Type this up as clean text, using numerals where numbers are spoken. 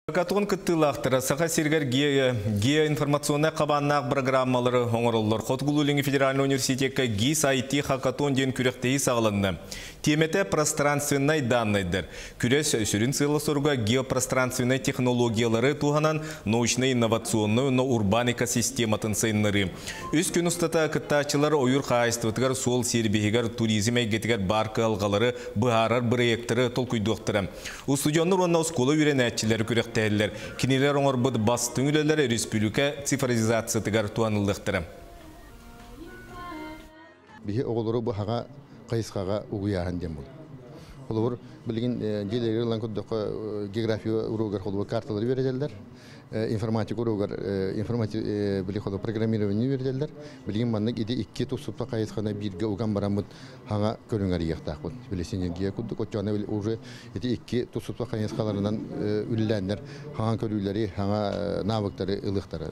Хакатон кыттыылаахтара Саха сиригэр геоинформационнай хабааннаах программалары оҥороллор. Хотугулуу-Илиҥҥи федеральнай университекка ГИС IT хакатон диэн күрэхтэһии саҕаланна. Тиэмэтэ пространственнай даннайдар. Күрэс сүрүн сыала-соруга геопространственнай технологиялары туһанан научнай-инновационнай уонна урбаан экосистематын сайыннарыы. Үс күн устата кыттааччылар ойуур хаһаайыстыбатыгар, суол сервиһигэр, туризм эйгэтигэр баар кыһалҕалары быһаарар бырайыактары толкуйдуохтара. Устудьуоннар уонна оскуола үөрэнээччилэрэ күрэхтэһэллэр. Кинилэр оҥорбут бастыҥ үлэлэрэ республика цифровизациятыгар туһаныллыахтара. Биһи оҕолору бу хаҥа хайысхаҕа угуйааһын диэн буолар. Холобур, билигин дьиэлэригэр ылан көрдөххө, география уруогар холобур карталары үөрэтэллэр, информатика уруогар информати били холобур программирование үөрэтэллэр. Билигин маннык ити икки тус-туспа хайысханы бииргэ уган бараммыт хаҥа көрүҥэр иэхтаахпыт. Били синергия курдук оччоҕуна уже ити икки тус-туспа хайысхаларынан үлэлээннэр хаҥа көрүүлэри, хаҥа навыктары ылыахтара.